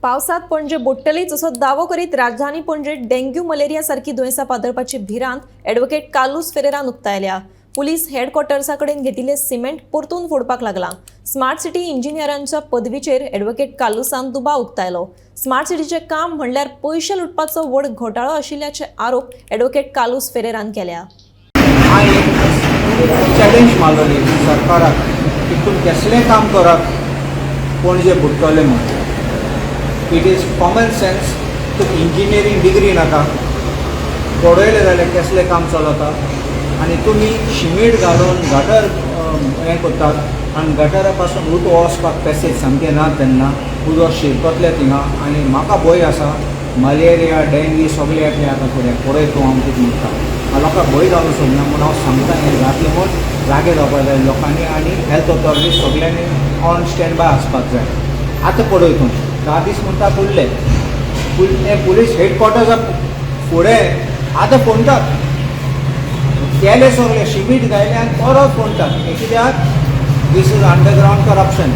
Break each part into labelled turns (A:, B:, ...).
A: पावसात पणजे बुडटलीच असो दावो करीत राजधानी पणजे डेंग्यू मलेरिया सारकी दुयेंसां पातळपाची भिरांत ॲडव्होकेट कार्लूस फेरेरान उक्तायल्या. पुलीस हेडक्वॉर्टर्सा कडेन घेतिल्ले सिमेंट परतून फोडपाक लागला. स्मार्ट सिटी इंजिनियरांच्या पदवीचेर ॲडव्होकेट कार्लूसान दुबाव उक्तायलो. स्मार्ट सिटीचें काम म्हणल्यार पयशे लुटपाचो व्हड घोटाळो आशिल्ल्याचे आरोप ॲडव्होकेट कार्लूस फेरेरान केल्या.
B: हांवें चॅलेंज मारलेली सरकाराक की तूं केसलें काम करात, पणजे बुडटलें म्हूण. It is common sense. तुका इंजिनियरींग डिग्री नाका, पळयलें जाल्यार केसलें काम चलता. आनी तुमी शिमीट घालून गटर हें करतात आनी गटरा पासून उदक वचपाक पॅसेज सामकें ना. तेन्ना उदक शिरकतलें थिंगा आनी म्हाका भंय आसा, मलेरिया, डेंगी सगळें येतलें आतां फुडें. पळय तूं हांव कितें म्हणटा. लोकांक भंय घालूंक सोदना म्हूण हांव सांगता. हें जातलें म्हूण जागे जावपाक जाय लोकांनी आनी हेल्थ ऑथॉरिटी सगल्यांनी ऑन स्टँड बाय आसपाक जाय. आतां पळय तूं, 10 दीस म्हणटा उरले. हे पुलीस हेडक्वॉर्टर्सा फुडें आतां फोणटात. केले सगळे, शिमीट घायले आनी परत फोणटात. हें कित्याक? This is underground corruption.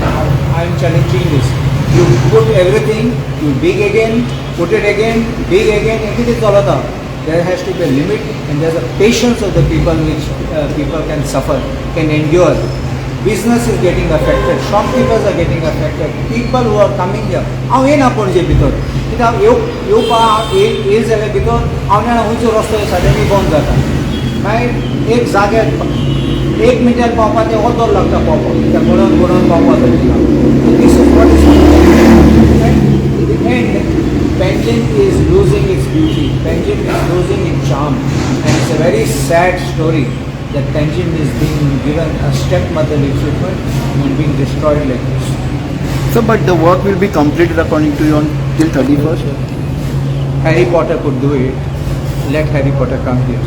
B: I am challenging this. You put everything, you dig again, put it again, dig again. हें कितें चलता? There has to be a limit and there is a patience of the people which people can suffer, can endure. Business is getting affected, shopkeepers are getting affected, people who are coming here. हांव येना पणजे भितर, कित्याक येवपा येयल जाल्यार भितर हांव जाणा खंयचो रस्तो सडनली बंद जाता. मागीर एक जाग्यार एक मिनटान पावपा तें वोतोर लागता पावपाक, कित्याक गणोन गणोन पावपा जाय. This is what is in the end. Panjim is losing its beauty. Panjim is losing its charm. And it's a very sad story that Panjim is being given a stepmotherly treatment and being destroyed like this.
C: So, but the work will be completed according to you on till 31st?
B: Harry Potter could do it. Let Harry Potter come here.